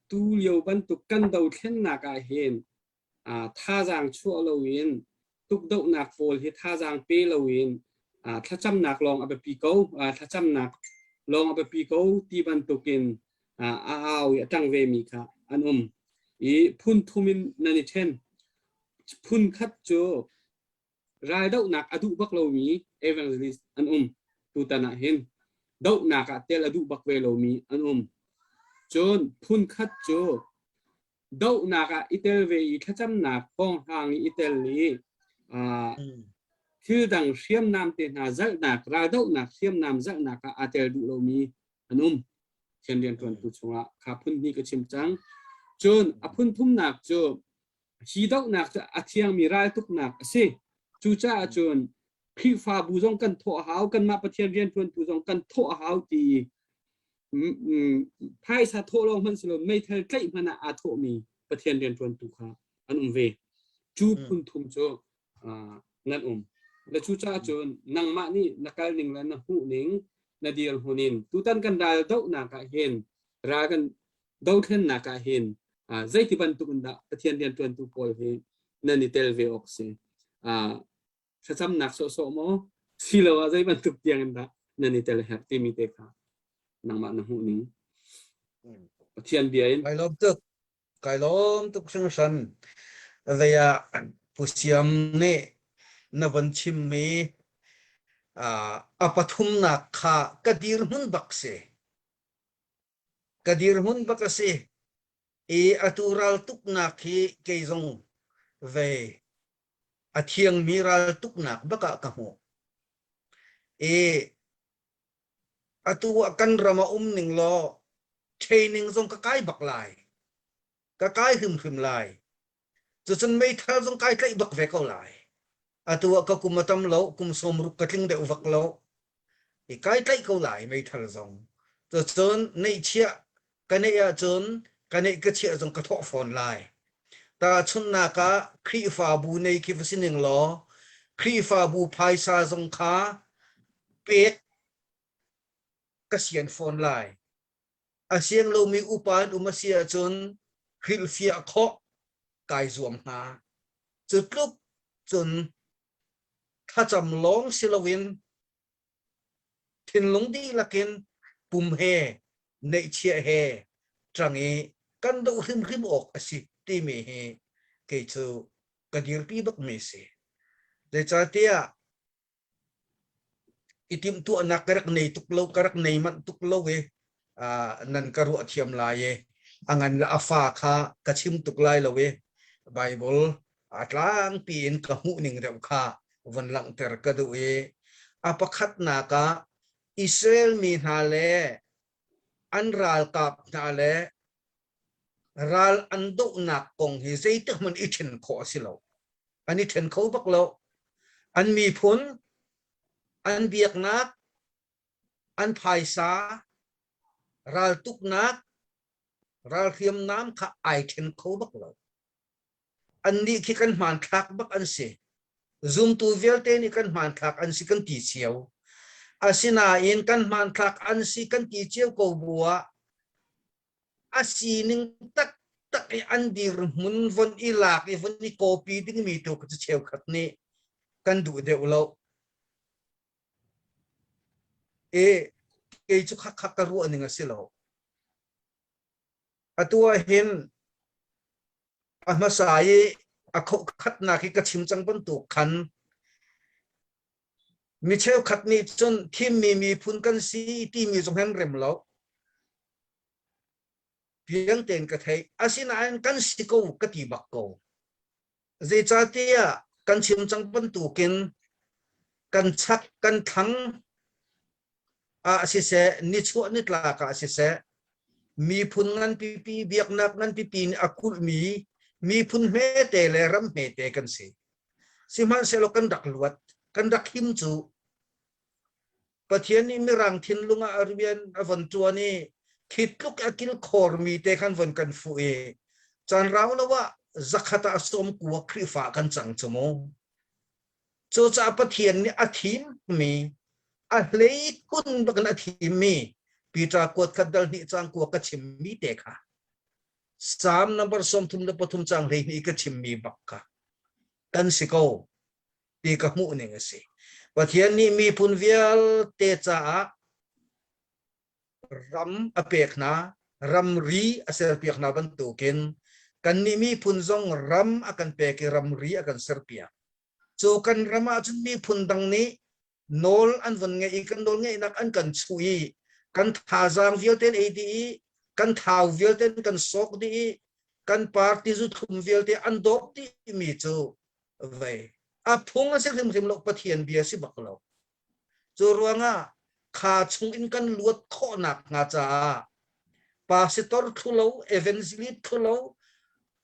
Tu lio bantuk kan dothlennak ah hin thazaang chuah loin tukdohnak pawl hi thazaang pe loin thlacamnak lawng a biapi ko thlacamnak lawng a biapi ko ti bantukin a au i a ṭang vemi kha an um i phun thum in nan i ṭhen. Phun khat cu raldohnak a duh bak lomi evangelist an um tutan ah hin dohnak ah tel a duh bak ve lomi an um. Cun phun khat cu dohnak ah i tel ve i thlacamnak pawnghrang i i tel i thil dang hriamnam te hna zalhnak raldohnak hriamnam zalhnak ah aa tel duh lomi an um. Thian rianṭuantu chungah kha phun hnih ka chim cang. Cun a phun thumnak cu hi dohnak cu a thiangmi raltuknak a si. Cucaah cun Khrihfabu zong kan thawh a hau, kanmah Pathian rianṭuantu zong kan thawh a hau ti phaisa thawh lawng hmanh si lo meithal tlaih hmanh ah aa thawhmi Pathian rianṭuantu kha an um ve. Cu phun thum cu nan um. Le cucaah cun nangmah nih na kal ning le na hmuh ning na dirhmun in tutan kan ral dohnak ah hin ral kan dothlennak ah hin zeiti bantuk in dah Pathian rianṭuantu pawl hi nan i tel ve awk si? Thlacamnak sawhsawh maw? Siloah zei bantuk tiang in dah nan i tel herh timi te kha nangmah na hmuh ning. Pathian bia in. Kai lawm tuk. Kai lawm tuk hringhran. Zei ah Pu Siam nih na von chimmi a pathumnak kha ka dirhmun bak si. Ka dirhmun bak a si. I atu raltuknak hi kei zong ve a thiangmi raltuknak bak ah ka hmuh. I atu ah kan ram a um ning law training zong ka kai bak lai. Ka kai hrimhrim lai. Cucun meithal zong kai tlaih bak ve ko lai. Atu ah ka kum a tam lo, kum sawmruk ka tling deuh vak lo. I kai tlaih ko lai meithal zong. Cucun neihchiah ka neih ahcun ka neih ka chiah zong ka thawh fawn lai. Tahchunhnak ah Khrihfabu nei khi va si ning law Khrihfabu phaisa zong kha pek ka sian fawn lai. A siang lomi upa an um a si ahcun hrilhfiah khawh kai zuam hna. Cu tluk cun thlacam lawng si loin thinlung dihlak in pum he neihchiah he ṭang i kan doh hrimhrim awk a si timi hi kei cu ka dirpi bakmi a si. Zeicahtiah i timhtuahnak ka rak nei tuk lo ka rak nei manh tuk lo i nan ka ruah thiam lai i a ngan le a fa kha ka chim tuk lai lo i Bible a tlangpi in ka hmuh ning deuh kha von langhter ka duh i a pakhatnak ah Israel mi hna le an ralkap hna le ral an dohnak kong hi zeitik hmanh i ṭhen khawh a si lo. An i ṭhen kho bak lo. An miphun, an biaknak, an phaisa, raltuknak, ralhriamnam kha ai ṭhen kho bak lo. Annih khi kan hmanthlak bak an si. Zumtu vialte nih kan hmanthlak an si kan ti cio. Asinain kan hmanthlak an si kan ti cio ko bu ah a sining taktak i an dirhmun von i lak i von i copy dingmi tu cu cheukhat nih kan duh deuh lo. E kei cu khakha ka ruah ning a si lo. Atu ah hin a hmasa i a khokhatnak hi ka chim cang bantuk khan mi cheukhat nih cun thimmi miphun kan si timi zong an rem lo. Piang tein ka theih. Asinain kan si ko ka ti bak ko. Zeicahtiah kan chim cang bantukin kan chak kan thlang ah siseh nichuah nitlak ah siseh miphun nganpipi biaknak nganpipi nih a kulhmi miphun hmete le ram hmete kan si. Sihmanhsehlaw kan rak luat, kan rak him cu Pathian nih mirang thinlung ah a rian a von ṭuan i khi tluk a kilkhawrmi te khan von kan fuh i caan rau lo ah zakhat ah sawm kua Khrihfa kan cang cu mu. Cucaah Pathian nih a thimmi a hleikhun bakin a thimmi Peter kuat khat dal hnih cang kua ka chimmi te kha. Psalm number 33 cang 12 ka chimmi bak kha kan si ko ti ka hmuh ning a si. Pathian nih miphun vialte caah ram a pek hna, ramri a serpiak hna bantukin kannih miphun zong ram a kan pek i ramri a kan serpiak. Cu kan ram ahcun miphun dang nih nawl an von ngeih i kan nawl ngeihnak an kan chuh i kan thazaang vialte an ei dih i kan thau vialte an kan sawk dih i kan party zuthum vialte an dawp dih mi cu vei a phung a si hrimhrim lo Pathian bia si bak lo. Cu ruangah kha chung in kan luat khawhnak hnga caah pastor thlulo, evangelist thlulo,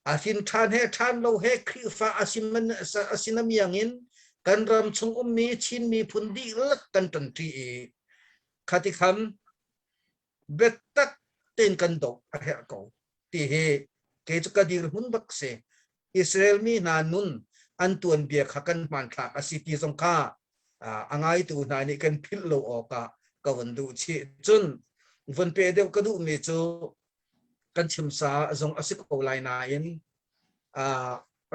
a hin ṭhan he ṭhan lo he Khrihfa a sinamiang in kan ram chung ummi Chin miphun dihlak kan ṭanṭi i khati kham biatak tein kan doh a herh ko ti hi kei cu ka dirhmun bak si. Israel mi hna nun an tuanbia kha kan hmanthlak a si ti zong kha a ngaitu hna nih kan philh lo awkah ka vun duh chih. Cun vun pe deuh ka duhmi cu kan chim sa zong a si ko lai nain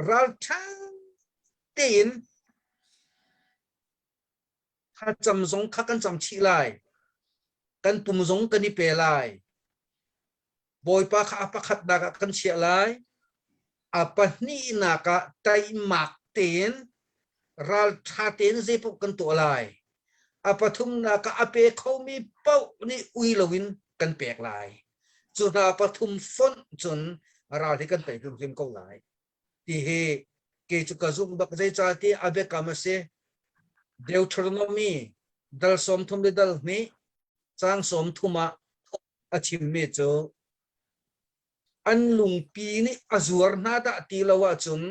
ralṭha tein Thlacam zong kha kan cam chih lai. Kan pum zong kan i pe lai. Bawipa kha a pakhatnak ah kan chiah lai. A pahnihnak ah teimak tein ralṭha tein zeipaoh kan tuah lai. A pathumnak ah a pe khomi paoh nih ui loin kan pek lai. Cu hna pathum fonh cun ral hi kan tei hrimhrim ko lai. Ti hi kei cu ka zumh bak zeicahtiah a biakam a si. Deuteronomy dal 30 le dal hnih caang 30 ah a chimmi cu an lungpi nih a zuar hna dah ti lo ahcun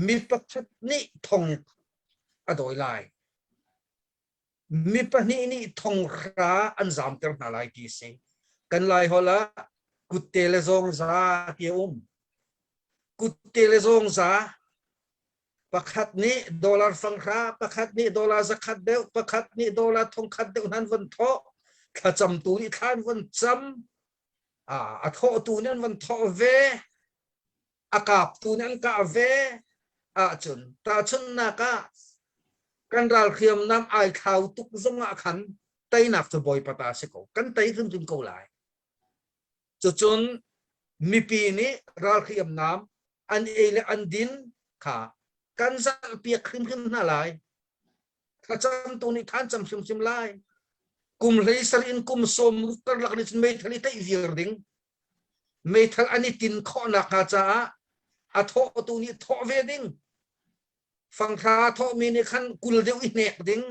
mi pakhat nih thong a dawi lai. Mi pahnih nih thonghra an zamter hna lai ti a si. Kan Laiholh ah kutte le zawngza ti a um. Kutte le zawngza pakhat nih dollar fanghra, pakhat nih dollar zakhat deuh, pakhat nih dollar thongkhat deuh hnan von thawh, thlacamtu nih thla an von cam, a thawhtu nih an von thawh ve, a kaptu nih an kah ve ahcun tahchunhnak ah kan ral hriamnam ai thlau tuk zong ah khan teinak cu Bawipa ta si ko kan tei hrimhrim ko lai cucun mipi nih ral hriamnam an ei le an din kha kan zalhpiak hrimhrim hna lai thlacamtu nih than cam hrimhrim lai kum hlei sar in kum sawm karlak nih cun meithal i tlaih viar ding Meithal an i tin khawh nakhnga caah a thawhtu nih thawh ve ding. Fanghra a thawhmi nih khan 20 deuh i hnek ding.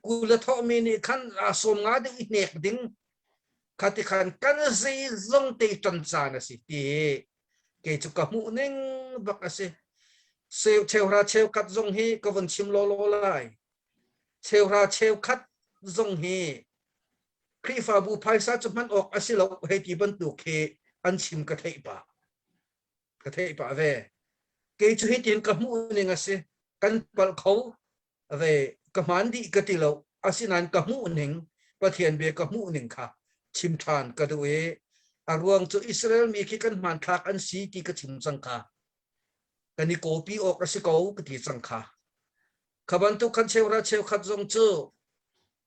20 a thawhmi nih khan 50 deuh i hnek ding. Khati khan kan zeizong te ṭan caan a si ti kei cu ka hmuh ning bak a si. Cheuhra cheukhat zong hi ka vun chim lawlaw lai. Cheuhra cheukhat zong hi Khrihfabu phaisa cu hman awk a si lo hei ti bantuk hi an chim ka theih pah. Ka theih pah ve. Kei cu hitin ka hmuh ning a si. Kan palh kho ve ka hmaan dih ka ti lo. Asinain ka hmuh ning Pathian bia ka hmuh ning kha chim ṭhan ka duh i a ruang cu Israel mi khi kan hmanthlak an si ti ka chim cang kha. Kan i kawpi awk a si ko ka ti cang kha. Kha bantuk khan cheuhra cheukhat zong cu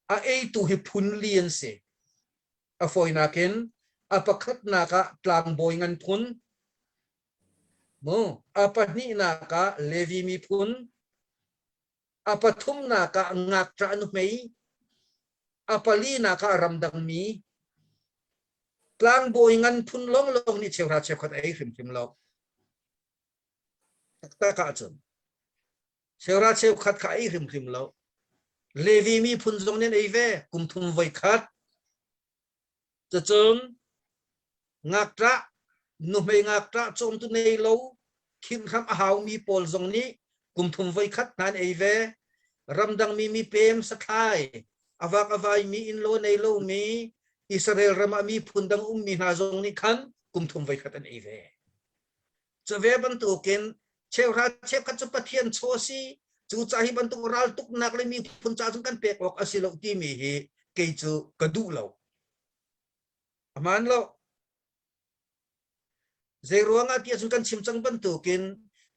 A eitu hi phun li an si. A fawinak in a pakhatnak ah tlangbawi ngan phun, mu, a pahnihnak ah Levi miphun, a pathumnak ah ngakṭah nuhmei, a palinak ah ramdang mi. Tlangbawi ngan phun lawnglawng nih cheuhra cheukhat a ei hrimhrim lo. Taktak ahcun Cheuhra cheukhat kha ei hrimhrim lo. Levi miphun zong nih an ei ve kum thum voi khat. Cucun ngakṭah nuhmei ngakṭah cawmtu nei lo khirhhram a haumi pawl zong nih kum thum voi khat hna an ei ve. Ramdang mi mipem sathlai a vak a vaimi innlo nei lomi Israel ram ah miphun dang ummi hna zong nih khan kum thum voi khat an ei ve. Cu ve bantukin cheuhra cheukhat cu Pathian chaw a si. Cucaah hi bantuk raltuknak le miphun ca cun kan pek awk a si lo timi hi kei cu ka duh lo. A hmaan lo. Zei ruangah tiah cun kan chim cang bantukin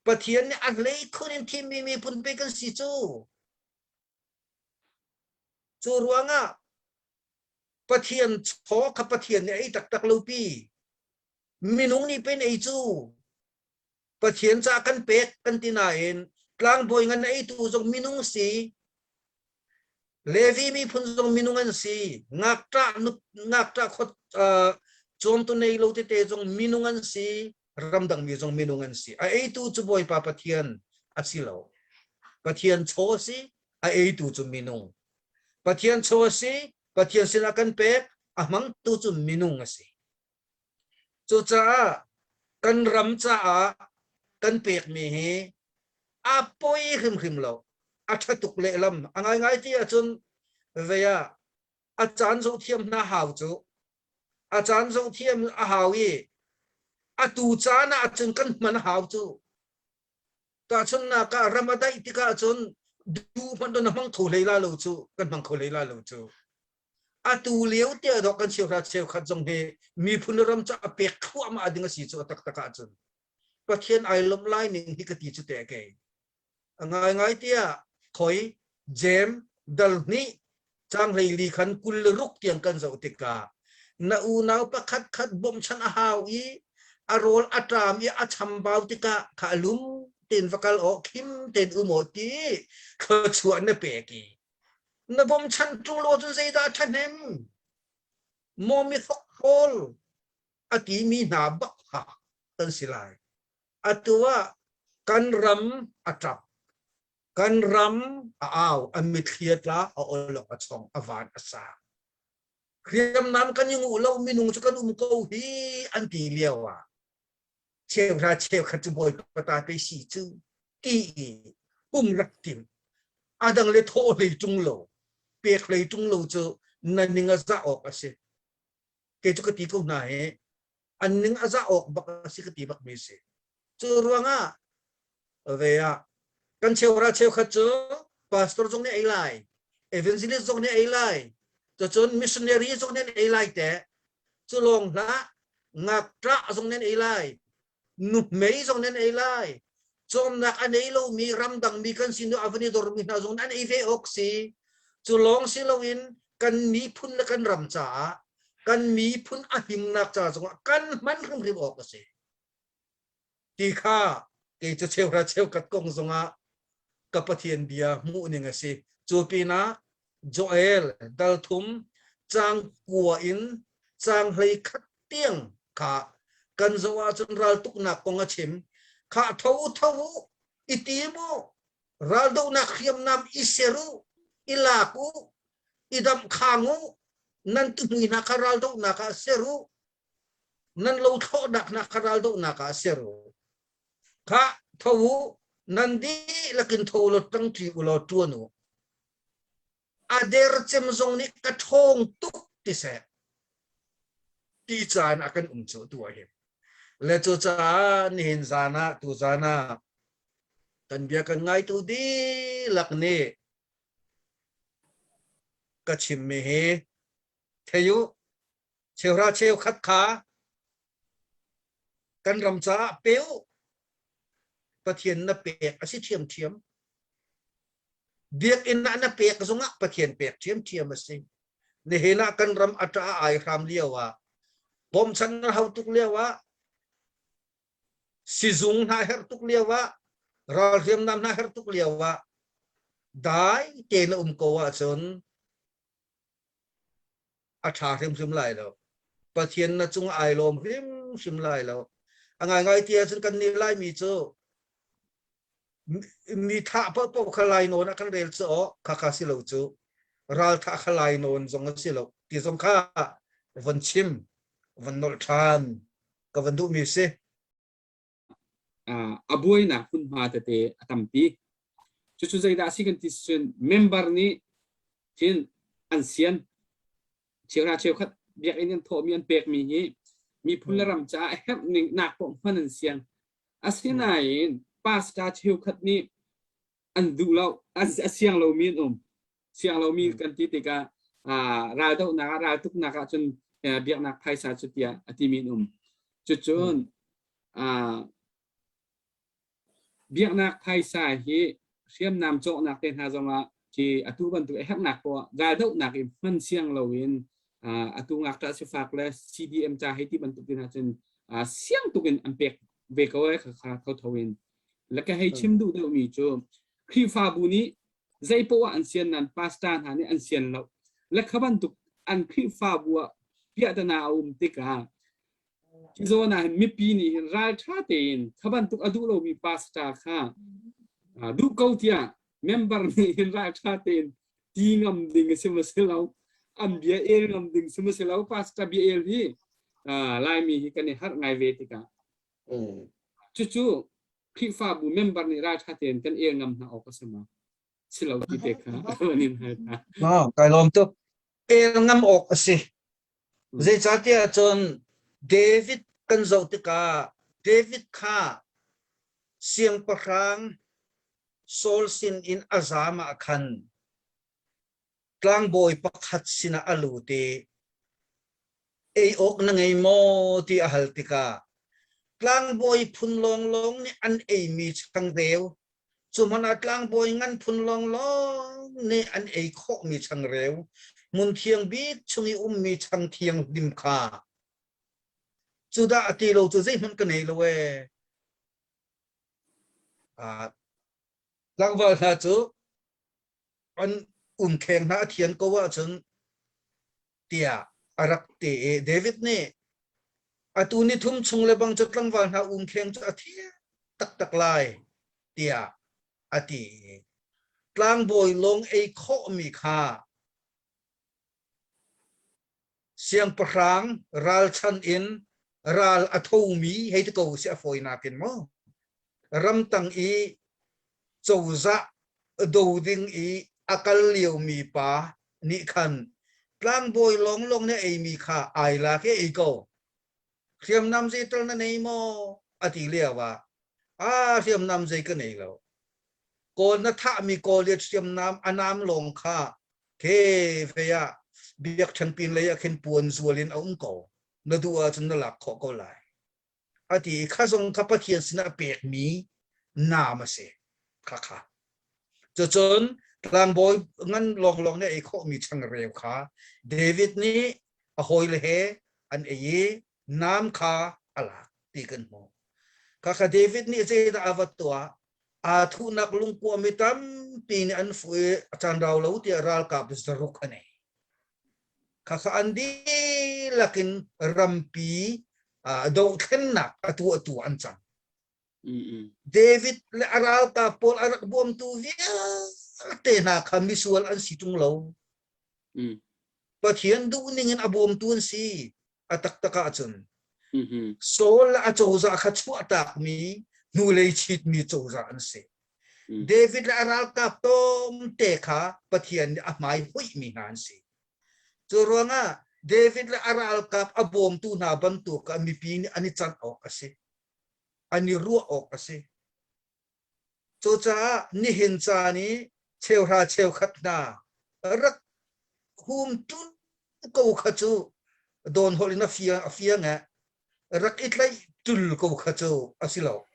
Pathian nih a hleikhun in thimmi miphun pe kan si cu. Cu ruangah Pathian chaw kha Pathian nih a ei taktak lo pi. Minung nih pen ei cu. Pathian ca kan pek kan ti nain tlangbawi ngan a eitu zong minung si. Levi miphun zong minung an si. Ngakṭah ngakṭah khot uh, cawmtu nei lo tete zong minung an si. Ramdang mi zong minung an si. A eitu cu Bawipa Pathian a si lo. Pathian chaw a si, a eitu cu minung. Pathian chaw a si, Pathian sinah kan pek, a hmangtu cu minung a si. Cucaah kan ram caah kan pekmi hi a poi hrimhrim lo. A ṭha tuk lehlam. A ngaingai ti ahcun vei ah a caan zohthiam hna hau cu. A caan zohthiam a hau i atu caan ah cun kan hman a hau cu. Tahchunhnak ah ram a daih tikah cun duh hmanh na hmang kho hlei la lo cu kan hmang kho hlei la lo cu. Atu lio tiah dawh kan cheuhra cheukhat zong hi miphun le ram ca a pek thluahmah ding a si cu a taktak ahcun Pathian ai lawmh lai ning hi ka ti cu te kei. A ngaingai tiah khoi Jem dal hnih cang hleili khan 26 tiang kan zoh tikah na unau pakhat khat bawmhchanh a hau i a rawl a ṭam i a chambau tikah kha a lum tein va kal aw khim tein um aw ti thluachuah na pek i na bawmchanh ṭung lo cun zeidah a ṭhahnem maw mi hrokhrawl a timi hna bak kha kan si lai atu ah kan ram a ṭap kan ram a au a mitthli a tla a awlok a chong a van a sang hriamnam kan i nguh lo minung cu kan um ko hi an ti lio ah cheuhra cheukhat cu bawipa ta pe si cu ti i pum rak tim a dang le thawh hlei ṭung lo pek hlei ṭung lo cu na ning a zah awk a si kei cu ka ti ko hna hi an ning a zah awk bak a si ka ti bak mi si cu ruangah ve ah kan cheuhra cheukhat cu pastor zong nih ei lai evangelist zong nih ei lai cun missionary zong nih ei lai te cu lawng hlah ngakṭah zong nan ei lai nuhmei zong nan ei lai cawmnak a nei lomi ramdang mi kan sin a van i dormi hna zong an ei ve awk si cu lawng si loin kan miphun le kan ram caah kan miphun a himnak ca zongah kan hman hrimhrim awk a si ti kha kei cu cheuhra cheukhat kong zongah ka Pathian bia hmuh ning a si. Cu pinah Joel dal thum cang kua in cang hlei khat tiang kha kan zoh ahcun raltuknak kong a chim. Kha tho u tho u i tim u raldohnak hriamnam i ser u i lak u i damh khang u nan tuhmui hna kha raldohnak ah ser u nan lo thlawhnak hna kha raldohnak ah ser u. Khah, tho u, nan dihlak in tho law ṭangṭi u law ṭuan u. A der cem zong nih ka ṭhawng tuk ti seh. Ti caan a kan um cu tu ah hin. Le cucaah nihin zan ah tu zan ah kan bia kan ngaitu dihlak nih ka chimmi hi thei u Cheuhra cheukhat kha kan ram caah pe u. Pathian na pek a si ṭhiamṭhiam. Biakinn ah na pek zongah Pathian pek ṭhiamṭhiam a si. Nihin ah kan ram a ṭah a ai hram lio ah, bawmchan na hau tuk lio ah, sizung hna herh tuk lio ah, ral hriamnam hna herh tuk lio ah, dai tein na um ko ahcun a ṭha hrimhrim lai lo. Pathian na cung ai lawm hrimhrim lai lo. A ngaingai ti ahcun kan nih Laimi cu mi thah paohpaoh kha lainawn ah kan rel cu aw khakha si lo cu ralthah kha lainawn zong a si lo ti zong kha von chim von nolh ṭhan ka van duhmi si. A buainak hmunhma tete a tampi. Cucu zeidah a si kan ti cun member nih cun an sian cheuhra cheukhat biakinn an thawhmi an pekmi hi miphun le ram caah a herh ning nak poh hman an siang. Asinain pastor cheukhat nih an duh lo a siang lomi an um. Siang lomi kan ti tikah raldohnak ah raltuknak ah cun biaknak phaisa cu tiah a timi an um. Cucun. Biaknak phaisa hi hriamnam cawknak te hna zongah khi atu bantuk a herhnak poah raldohnak in hman siang loin atu ngakṭah sifak le CDM ca hei ti bantuk te hna cun siang tuk in an pek ve ko ai kha thotho in. Le ka hei chim duh deuhmi cu Khrihfabu nih zei poah an sian nan pastor hna nih an sian lo. Le kha bantuk an Khrihfabu ah piahtana a um tikah Hi zawn ah hin mipi nih hin ralṭha tein kha bantuk a duh lomi pastor kha duh ko tiah member nih hin ralṭha tein ti ngam ding a si maw si lo an bia el ngam ding si maw si lo pastor bia el hi Laimi hi kan i harh ngai ve tikah cucu Khrihfabu member nih ralṭha tein kan el ngam hna awk a si ma si lo ti te kha an in hal hna. Kai lawm tuk. El ngam awk a si. Zeicahtiah cun David kan zoh tikah David kha siangpahrang Saul sinin a zaam ah khan tlangbawi pakhat sinah a lut i ei awk na ngei maw ti a hal tikah tlangbawi phun lawnglawng nih an eimi changreu Cu hmanh ah tlangbawi ngan phun lawnglawng nih an ei khawhmi changreu, hmun thiang bik chung i ummi chang thianghlim kha cu dah a ti lo cu zeihmanh ka nei lo ee. Ah, tlangval hna cu an umkheng hna a thian ko ahcun tiah a rak ti i David nih atu ni thum chung le bang cu tlangval hna umkheng cu a thiang taktak lai tiah a ti i tlangbawi lawng ei khawhmi kha siangpahrang ralchan in ral a thomi hei ti ko si a fawinak in maw ramtang i cozah do ding i a kal liomi pa nih khan tlangbawi lawnglawng nih eimi kha ai lak i ei ko hriamnam zeital na nei maw a ti lio ah a hriamnam zei ka nei lo kawl na thahmi kawl i hriamnam a nam lawng kha ke vei ah biakṭhen pin lei ah khin puan zual in a um ko na duh ahcun na lak khawh ko lai a ti i kha zong kha Pathian sinah pekmi naam a si kha kha cucun tlangbawi ngan lawnglawng nih ei khawhmi changreu kha David nih a hawile he an ei i naam kha a lak ti kan hmuh kha kha David nih zeidah a va tuah aa thuhnak lungkua mi tampi nih an fuh i a caan rau lo tiah ralkap zaruk a nei Khakha an dihlak in rampi dohthlennak a tuahtu an cang. David le a ralkap pawl a rak bawmtu vialte hna kha misual an si ṭung lo. Pathian duhning in a bawmtu an si a taktak ahcun. Saul le a cozah kha chuahtakmi hnulei chitmi cozah an si. David le a ralkap tlawmte kha Pathian nih a hmai huihmi hna an si. Cu ruangah David le a ralkap a bawmtu hna bantuk ah mipi nih an i can awk a si. An i ruah awk a si. Cucaah nihin caan i cheuhra cheukhat hna rak hum ṭun ko kha cu dawn holh in a fiang a fiang eh rak i tlaih tul ko kha cu a si lo.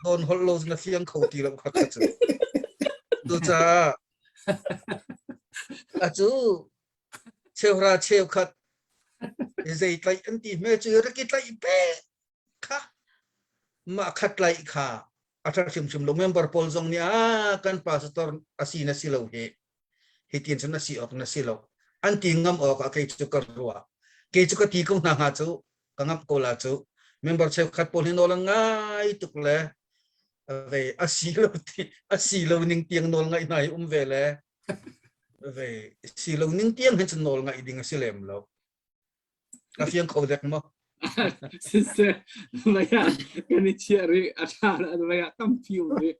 Dawn holh lo na fiang kho ti lo kha kha cu. Cucaah acu cheuhra cheukhat zei tlaih an ti hme cu rak i tlaih pe kha mah khat tlaih kha a ṭha hrimhrim lo member pawl zong nih ah kan pastor a si na si lo hi hi tin cun a si awk na si lo an ti ngam awk ah kei cu ka ruah kei cu ka ti ko hna hnga cu ka ngamh ko la cu member cheukhat pawl hi nawl an ngai tuk le ve a si lo ti a si lo ning tiang nawl ngaih hna hi um ve le ve si lo ning tiang hin cun nawl ngaih ding a si lem lo A fiang kho dek maw? Siseh, maya kan i chiah rih, a ṭha maya tampi um rih.